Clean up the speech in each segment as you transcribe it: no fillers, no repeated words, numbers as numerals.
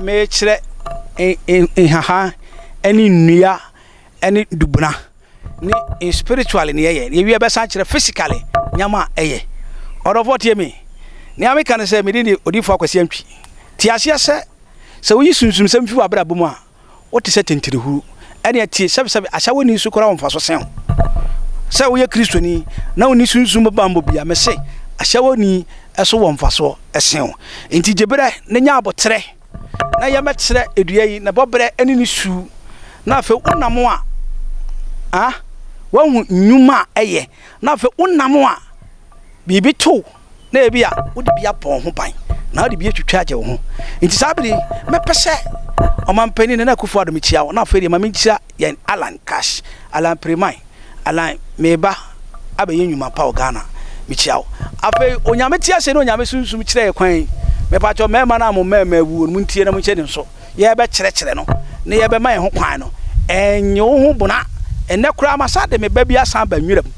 a merekyerɛ nhahan ne nnua ne dubona ne spiritually ne yɛyɛ. Yɛwie bɛsan kyerɛ physically nneɛma a ɛyɛ. Ɔdɔfoɔ tie me. Nea meka ne sɛ mede ne Odiyifoɔ Akwasi Antwi. Te aseɛ sɛ sɛ woyi sunsumsɛm fi w'abrabɔ mu a, wote sɛ tentenehuru. Ɛnneɛ tie, sɛbesɛbe ahyɛwoni so koraa wɔ mfaso sen wo. Sɛ woyɛ Kristoni na wonni sunsum mu bammɔ bi a, mese ahyɛwoni so wɔ mfasoɔ sen wo. Enti gye berɛ na nya aboterɛ na yɛmmɛkyerɛ dua yi ne bɔberɛ ne ne su, na afei wonam a, ah, woahu nnwuma a ɛyɛ, na afei wonam a, biribi to wo na ebi a wode bi abɔ wo ho ban na wode bi atwitwa agye wo ho. Nti saa bere yi, mɛpɛ sɛ Ɔmanpanin Nana Akufo-Addo mekyia wo, na afei deɛ ma menkyia yɛn Alan Cash, Alan Piriman, Alan meba abɛyɛ nnwuma pa wɔ Ghana, mekyia wo. Afei Onyame te ase ne Onyame Sunsum kyerɛ yɛ kwan yi, mepakyɛw mmarima no a mo mmarima awuo no montie na monhyɛ ne nso. Yɛrebɛkyerɛkyerɛ no na yɛrebɛma yɛn ho kwan no, ɛnnye wo ho bona. Ɛnnɛ koraa masan de me ba bi asan aba nwura mu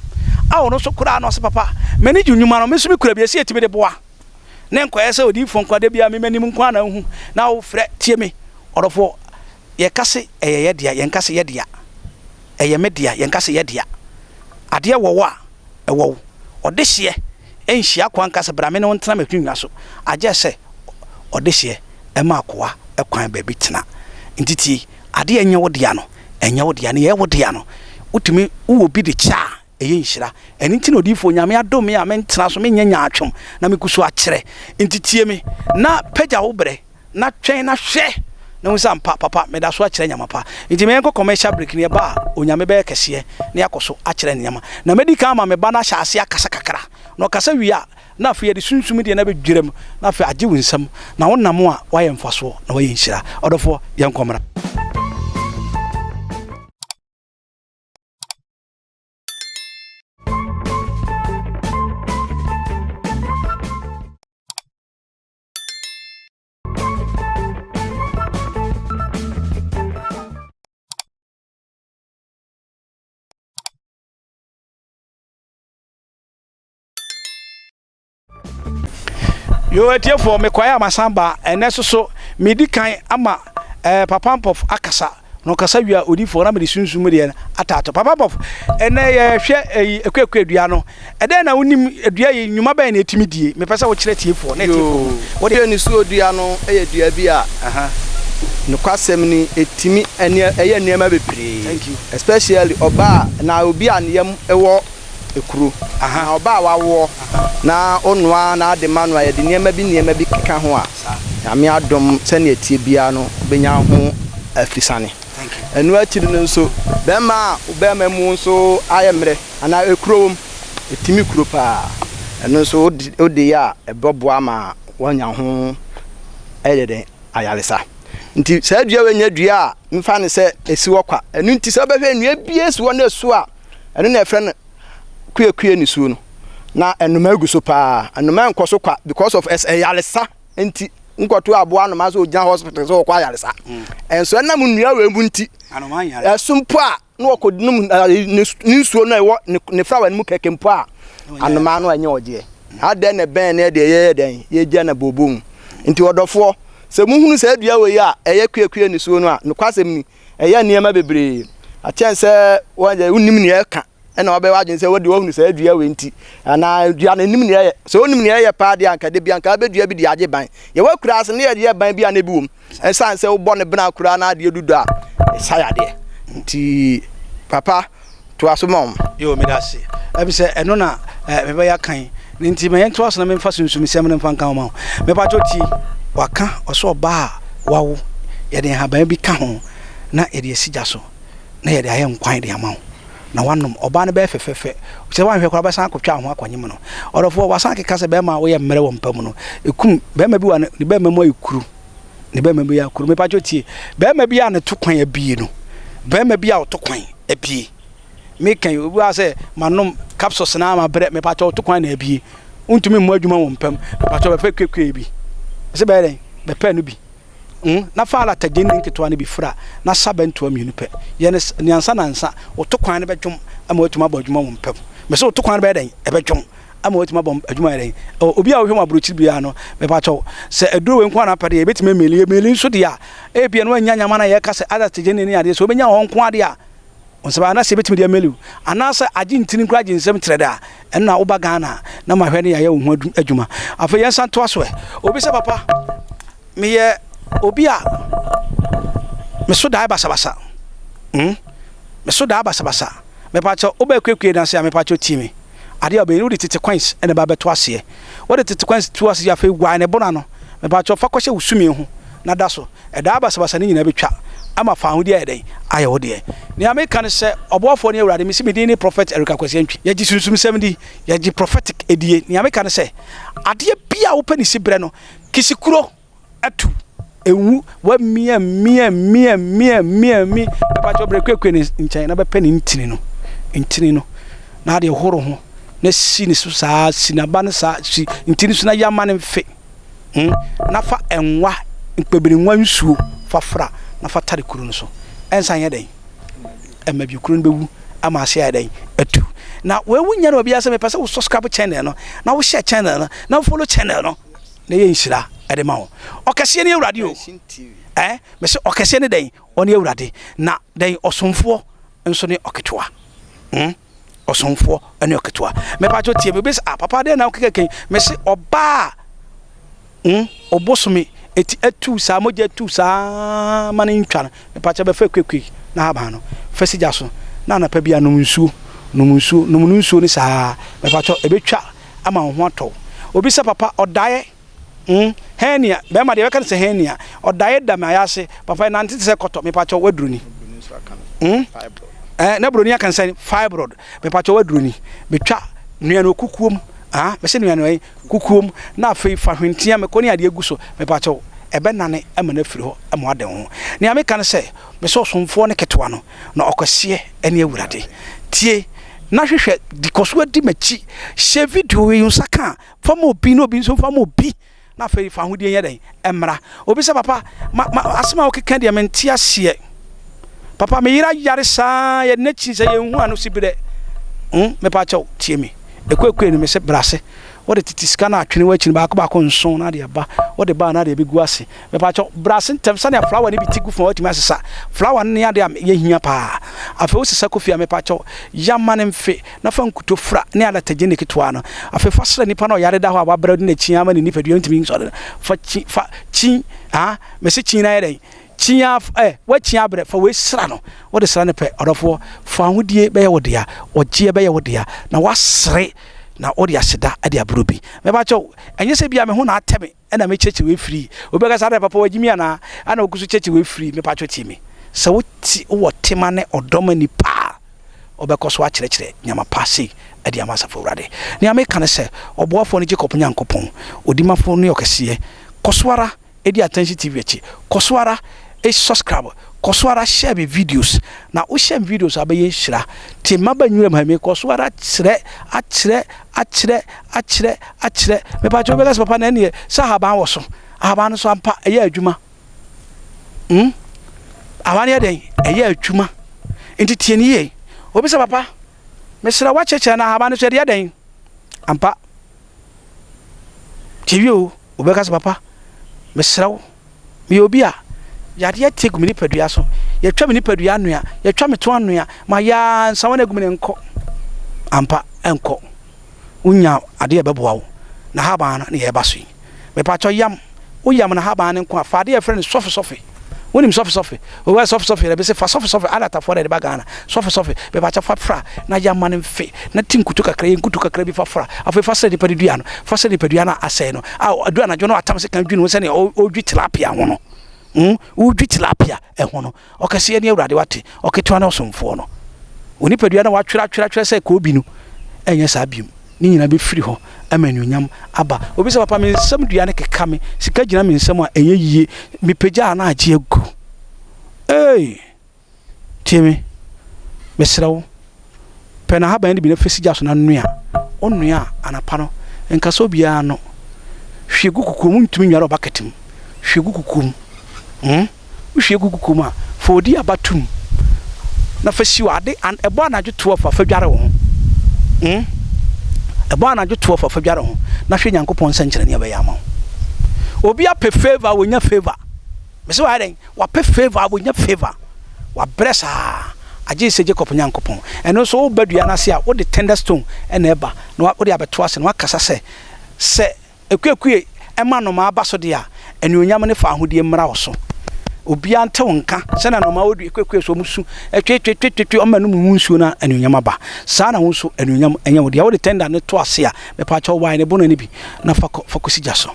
a ɔno nso koraa no ɔse papa m'ani gye nnwuma no, me nso mekura bi ɛsɛ yɛtumi de boa ne nkɔyɛ sɛ odiyifoɔ nko ara da biara me m'anim nko ara na wohu na wofrɛ tie me ɔdɔfoɔ yɛka se ɛyɛ yɛ dea yɛnka se yɛ dea ɛyɛ me dea yɛnka se yɛ dea adeɛ wɔ wo a ɛwɔ wo ɔdehyeɛ nhyia akoa nka sɛ bra me ne wo ntena m'akonnwa so agyɛ sɛ ɔdehyeɛ ma akoa kwan baabi tena. Nti tie, adeɛ a ɛnyɛ wo dea no, ɛnyɛ wo dea. Nea ɛyɛ wo dea no, wotumi wowɔ bi de kyɛ a, ɛyɛ nhyira. Ɛno nti na odiyifoɔ Nyame adom me a mentena so, menyɛ nyaatwom, na megu so akyerɛ. Nti tie me, na pagya wo berɛ, na twɛn na hwɛ, na hu sɛ ampa, papa, meda so akyerɛ nyama pa. Nti ma yɛnkɔ commercial break no, yɛba a, Onyame bɛyɛ kɛseɛ, na yɛakɔ so akyerɛ nneɛma. Na mɛdi kan ama me ba no ahyɛ aseɛ akasa kakra, na ɔkasa wie a, na afei yɛde sunsum deɛ no abɛdwira mu, na afei agye wo nsam, na wonam a woayɛ mfasoɔ na woayɛ nhyira. Ɔdɔfoɔ, yɛnkɔ mmra. Yo atiefoɔ mekwae a masan ba ɛnɛ so so medi kan ama eh, Papa Mpɔf akasa na ɔkasa wie a odifoɔ na mede sunsum mu deɛ no ataato Papa Mpɔf ɛnɛ yɛhwɛ ɛyi ekuakua dua no ɛdɛn na wonim dua yi nnwuma bɛn na ɛtumi die mepɛ sɛ wokyerɛ tiefoɔ na atiefoɔ wode Yoo nisuo dua no yɛ dua bi a nokwasɛm ni ɛtumi ɛyɛ nneɛma bebree Thank you. especially ɔbaa anaa obi a ne yam wɔ kuro. Na ɔba a wawoɔ na wonoa na ade ma no a, yɛde nneɛma bi nneɛma bi keka ho a, Nyame adom sɛnea ɛteɛ biara no wobɛnya ho afisane. Ɛno akyiri no nso, bɛrima a wo bɛrima mu nso ayɛ mmerɛ anaa ekuro wom, ɛtumi kuro paa. Ɛno nso wode yɛ a, ɛbɛboa ma woanya ho ɛyɛ dɛn ayaresa. Nti saa dua wei nyɛ dua a mfa no sɛ ɛsi hɔ kwa. Ɛno nti sɛ wobɛhwɛ nnua biara si hɔ na ɛso a, ɛno na yɛfrɛ no kuekue nisuo no na nnomaa gu so paa nnomaa nkɔ so kwa because of ɛyaresa nti nkɔto aboa anomaa sɛ ogyina hospital sɛ ɔkɔ ayaresa ɛnso ɛnam nnua wei mu nti ɛso mpo a na ɔkɔ nom ne nsuo no a ɛwɔ ne flower no mu kɛkɛ mpo a anomaa no ɛnyɛ ɔgyeɛ adɛn na ɛbɛn ne ɛdeɛ yɛyɛ dɛn yɛgya na bobo mu nti ɔdɔfoɔ sɛ muhunu saa dua wei a ɛyɛ kuekue nisuo no a nokwasɛm ni Ɛyɛ nneɛma bebree. Akyɛn sɛ wonnim nea ɛka ɛna wabɛyɛ w'adwene sɛ wode wahunu saa dua wei nti anaa dua no nim nea ɛyɛ. Sɛ wonim nea ɛyɛ paa deɛ anka da bi anka wobɛdua bi de agye ban. Yɛwɔ akuraa ase ne yɛde yɛ ban bi a na ebi wom. Ɛsiane sɛ wobɔ ne bena koraa na adeɛ dudu a ɛsa yadeɛ. Nti papa toa so ma wɔn. Yoo meda ase. Ɛbi sɛ ɛno na eh, mebɛyɛ akan. Ne nti ma yɛntoa so na memfa sunsumsɛm no mfa nka ho ma wo. Mepakyɛw tie, waka ɔsɛ ɔbaa a wawo, yɛde nhaban bi ka ho na yɛde asi gya so na yɛde ayɛ nkwan de ama wo na wanom. Ɔbaa no bɛyɛ fɛfɛɛfɛ. Sɛ woanhwɛ koraa wobɛsan akɔtwa wo ho akɔnyem no. Ɔdɔfoɔ, wasan akeka sɛ bɛrima a woyɛ mmerɛ wɔ mpa mu no, ɛkum bɛrima bi wɔ ne bɛrima mu ayɛ kuru. Ne bɛrima mu yɛ akuru. Mepakyɛw tie, bɛrima bi a ne to kwan abie no, bɛrima bi a ɔto kwan abie. Meka yi, obi wɔ ha sɛ manom capsules na mabrɛ, mepakyɛw ɔto kwan na abie. Wontumi mmɔ adwuma wɔ mpam, mepakyɛw bɛpɛ kuekue bi. Ɛsɛ bɛyɛ dɛn? Bɛpɛ no bi. Mm, na fa alata gyeene nketewa no bi fra na sa bɛntoa mmienu pɛ. Yɛ no nansa nansa, woto kwan no bɛdwom ama woatumi abɔ adwuma wɔ mpam. Mese woto kwan no bɛyɛ dɛn? Ɛbɛdwom. Ama watumi abɔ adwuma ayɛ dɛn? Obi a wohwɛ mu aburokyiri biara no, mepakyɛw, sɛ aduro wei nko ara na apɛ deɛ, yɛbɛtumi ameli. Yɛmeli nso deɛ a, ebia na wannya nyama no a yɛka sɛ adastegye ne adeɛ, sɛ wobɛnya wɔ hɔ nko ara deɛ a, wo nsa bɛka, anaasɛ yɛbɛtumi de ameli wo. Anaasɛ agye ntini koraa gye nsam trɛ dɛ a, ɛno na woba Ghana a, na mahwɛ ne yɛayɛ wo ho adwuma. Afei yɛnsan toa so ɛ. Obi sɛ, Papa, meyɛ obi a me so dae basabasa. Hmm? Me so daa basabasa. Mepakyɛw, wobɛɛ kuekue no ase a, mepakyɛw tie me. Adeɛ a wobɛyɛ no, wode tete coins na ɛba abɛto aseɛ. Wode tete coins to ase afei guan ne bona no. Mepakyɛw, fa kɔhyɛ wo sumii ho na da so. Ɛdaa basabasa no nyinaa bɛtwa ama fawohodie ayɛ dɛn? Ayɛ wo deɛ. Nea meka ne sɛ, ɔboafoɔ ne Awurade, mese me din ne Prophet Eric Akwasi Antwi. Yɛgye sunsumsɛm di, yɛgye prophetic die. Nea meka ne sɛ, adeɛ biara a wopɛ ne siberɛ no, kisikuro. atu ewu wamia mia mia mia mia mi ɛbɛkyɛ ɔbrɛ kuekue ne nkyɛn na bɛpɛ ne ntini no ntini no na adeɛ horo ho na si ne so saa si n'aba no saa si ntini so na yama ne mfe hmm na fa nwa nkpebiri nwa nsuo fa fra na fa tare kuro no so ɛnsan yɛ dɛn ɛma bi kuro no bɛwu ama ase ayɛ dɛn atu na wɔawu nya no obiara sɛ mepɛ sɛ wo subscribe channel no na wo share channel no na wo follow channel no na ɛyɛ nhyira de ma wo. Ɔkɛseɛ ne Awurade o. Eh, mese ɔkɛseɛ ne dɛn? Ɔne Awurade. Na dɛn ɔsomfoɔ nso ne ɔketewa. Hmm? Ɔsomfoɔ ne ɔketewa. Mepa kyɛw tie me. Obi sɛ, ah, papa dɛn na wokeka kɛn? Mese ɔbaa hmm, ɔbosome eti atu saa mogya atu saa ma no ntwa no. Mepa kyɛw bɛfa kuekue na haban no fa si gya so na anapa bi anom nsuo, nom nsuo, nom no nsuo no saa. Mepa kyɛw ebetwa ama wo ho atɔ wo. Obi sɛ papa ɔdaeɛ mm hernia bɛrima deɛ bɛka no sɛ hernia ɔdaeɛ da me ayase papa nante te sɛ kɔtɔ mepakyɛw waduro ni mm eh na broni aka sɛ fibroid mepakyɛw waduro ni metwa nua no kukuom ah mese nua no kukuom na afei fa hwentia mekɔ ne adeɛ gu so mepakyɛw ɛbɛnane ama no afiri hɔ ama wade ho nea meka no sɛ mesɛ ɔsomfoɔ ne ketewa no na ɔkɛseɛ ne awurade tie na hwehwɛ di kɔ so adi m'akyi hyɛ video yi nsa ka fa ma obi na obi nso fa ma obi na afei fa ahodie nyɛ dɛn ɛmmra obi sɛ papa ma ma asɛm a wokeka deɛ mente aseɛ papa me yere ayare saa yɛde n'akyi sɛ yɛnhu ano si berɛ hmm mepa kyɛw tie me ɛkuakua no me sɛ brase wode tete sika no atwene w'akyi no baako baako nson na de aba wode ba na de abɛgu ase Mepakyɛw, bra ase ntɛm sɛnea flower no bi ti gu fam a woatumi asesa. Flower no ne ade a yehia paa. Afei wosesa kɔ fie a, mepakyɛw, yam ma no mfe na fa nkuto fra ne alatagyenɛ ketewa no. Afei fa sra nipa no a ɔyare da hɔ a wabrɛ de n'akyi ama ne nipadua ntumi nsɔre no. Fa kyi, fa kyi, ah, mese kyi na ayɛ dɛn? Kyi a, eh, woakyi abrɛ, fa wei sra no. Wode sra no pɛ, ɔdɔfoɔ, fa ahodie bɛyɛ wo dea, ɔgyeɛ bɛyɛ wo dea, na woasere na wode aseda de abrɛ obi. Mepakyɛw, ɛnyɛ sɛ ebia me ho na atɛ me. Ɛna me kyerɛkyerɛ wei free. Obi bɛka sɛ adɛn papa wagye mi anaa? Ɛna wogu so kyerɛkyerɛ wei free. Mepa kyɛw tie me. Sɛ wo te wowɔ tema ne ɔdɔ ma nipa a, wobɛkɔ so akyerɛkyerɛ nneɛma pa sei de ama asafo Awurade. Nea meka ne sɛ, ɔboafoɔ ne Jacob Nyankopɔn, odimafo ne ɔkɛseɛ. Kɔ so ara di Attention TV akyi. Kɔ so ara subscribe. Kɔ so ara share me videos. Na wo share me videos a bɛyɛ nhyira. Te maba nwuram ha mekɔ so ara kyerɛ akyerɛ akyerɛ akyerɛ akyerɛ. Mepakyɛ wobɛka sɛ papa na ɛneɛ sɛ ahaban wɔ so. Ahaban no so ampa ɛyɛ adwuma. Hmm? Ahaban no yɛ dɛn? Ɛyɛ adwuma. Nti tie ne yie. Obi sɛ papa mesrɛ woakyerɛkyerɛ na ahaban no so ɛde yɛ dɛn? Ampa. Tie wie o. Wobɛka sɛ papa mesrɛ wo Meyɛ obi a yadeɛ ate agu me nipadua so. Yɛtwa me nipadua anoa, yɛtwa me to anoa, mayɛ ara nsawa no agu me no ɛnkɔ. Ampa, ɛnkɔ. Wonya adeɛ a ɛbɛboa wo. Na haban no na yɛreba so yi. Mepakyɛ yam, woyam na haban no nko a, fa adeɛ a yɛfrɛ no sɔfesɔfe. Wonim sɔfesɔfe? Owura sɔfesɔfe yɛrɛ bɛsɛ fa sɔfesɔfe alatafoɔ na yɛde ba Ghana. Sɔfesɔfe, mepakyɛ fa fra na yam ma no mfe na ti nkuto kakra, yɛ nkuto kakra bi fa fra. Afei fa sra nipa no dua no, fa sra nipadua no a asɛe no. A adu anadwo no atam sekan dwi ne ho sɛnea ɔredwi tilapia ho no. Hmm, wodwi tilapia ho no. Ɔkɛseɛ ne Awurade wate, ɔketewa ne ɔsomfoɔ no. Wo nipadua no a watwerɛ atwerɛ atwerɛ sɛ koobi no, ɛnyɛ saa biom. Ne nyinaa bɛfiri hɔ ama anuonyam aba. Obi sɛ, papa me nsam dua no keka me, sika gyina me nsam a ɛnyɛ yie, mepagya a na agye agu. Ei! Tie me, mesrɛ wo, pɛ n'ahaban no bi na fa si gya so na noa. Wonoa a, anapa no, nkasa obiara ano. Hwie gu kukuo mu, wontumi nnware wɔ bucket mu. Hwie gu kukuo mu. Hmm? Wohwie gu kukuo mu a, fa odi aba to mu na fa si hɔ. Ade, an, ɛbɔ anadwo 12 a, fa dware wo ho. Hmm? Ɛbɔ anadwo 12 a fa dware ho na hwɛ Nyankopɔn nsɛnkyerɛnne a ɔbɛyɛ ama wo. Obi apɛ favour a wɔnya favour. Mese wayɛ dɛn? Wapɛ favour a wɔnya favour. Wabrɛ saa agye sɛ Jacob Nyankopɔn. Ɛno nso woba dua no ase a wode tender stone na ɛba na wode abɛto ase na wakasa sɛ sɛ Akuakue ma nnomaa ba so de a, anuonyam ne fawohodie mmra wo so. Obiara nte wo nka sɛnea nnomaa wɔ dua akuakue so, wɔsu twe-twe-twe-twe, wɔma nom mu nsuo na anuonyam aba. Saa na wo nso anuonyam nyɛ wo dea. Wode tɛnda no to ase a, mepaakyɛw wae ne bono no bi na fa kɔ, fa kɔsi gya so.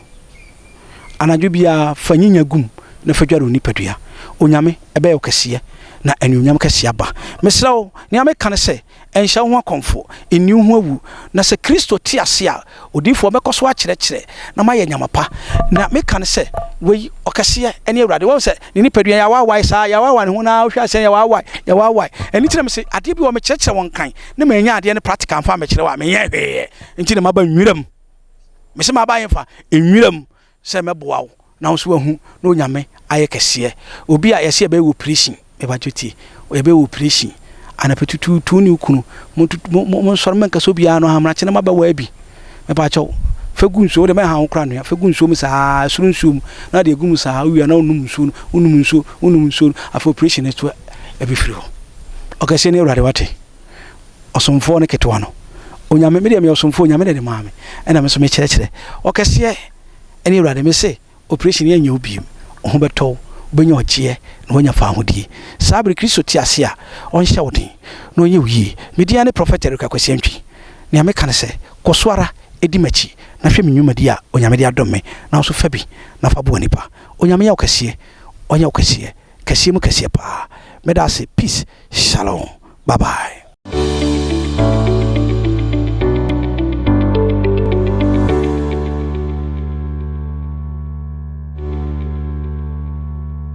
Anadwo biara fa nyinya gu mu na fa dware wo nipadua. Onyame bɛyɛ wo kɛseɛ na anuonyam kɛseɛ aba. Mesrɛ wo, nea meka ne sɛ, Nhyɛ wo ho akɔmfo, nni wo ho awu. Na sɛ Kristo te ase a, odiyifoɔ, mɛkɔ so akyerɛkyerɛ na mayɛ nyama pa. Na meka no sɛ, wei, ɔkɛseɛ ne Awurade. Wahu sɛ ne nipadua, yɛawaawae saa, yɛawaawae ne ho no ara, wohwɛ a sɛ yɛawaawae, yɛawaawae. Ɛno nti na mese, adeɛ bi wɔ hɔ mekyerɛkyerɛ wɔn kan, na mannya adeɛ no practical amfa ammɛkyerɛ wo a, menyɛɛ hwee. Nti na maba nwiram. Mese maba hefa? Nwiram. Sɛ mɛboa wo na wo nso wahu na Onyame ayɛ kɛseɛ. Obi a yɛse yɛbɛyɛ wo operation, mepakyɛ tie, yɛbɛyɛ wo operation anapa tutuutu wo ne wo kunu montutu mo mo monsɔre mɛnkasa obiara no ahamrakye na moabɛwaa bi. Mepakyɛ wo, fa gu nsuo, wode mɛha wo koraa nua, fa gu nsuo mu saa, soro nsuo mu na de agu mu saa, wowie a na wonom nsuo no, wonom nsuo, wonom nsuo no, afei operation no to ɛbɛfiri hɔ. Ɔkɛseɛ ne Awurade wate. Ɔsomfoɔ no ketewa no. Onyame, me deɛ meyɛ ɔsomfoɔ, Onyame na ɛde maa me, ɛna me nso mekyerɛkyerɛ. Ɔkɛseɛ ne Awurade, me se operation yɛ nyɛ wo biem, wo ho bɛtɔ wo, wobɛnya ɔgyeɛ na woanya faahodie. Saa bere Kristo te ase a, ɔnhyɛ wo den na ɔnyɛ wo yie. Me din ara ne Prophet Eric Akwasi Antwi. Nea meka ne sɛ, kɔ so ara di m'akyi na hwɛ me nnwumadi a Onyame de adom me, na wo nso fa bi na fa boa nnipa. Onyame nyɛ wo kɛseɛ, ɔnyɛ wo kɛseɛ, kɛseɛ mu kɛseɛ paa. Meda ase, peace, shalom, bye bye.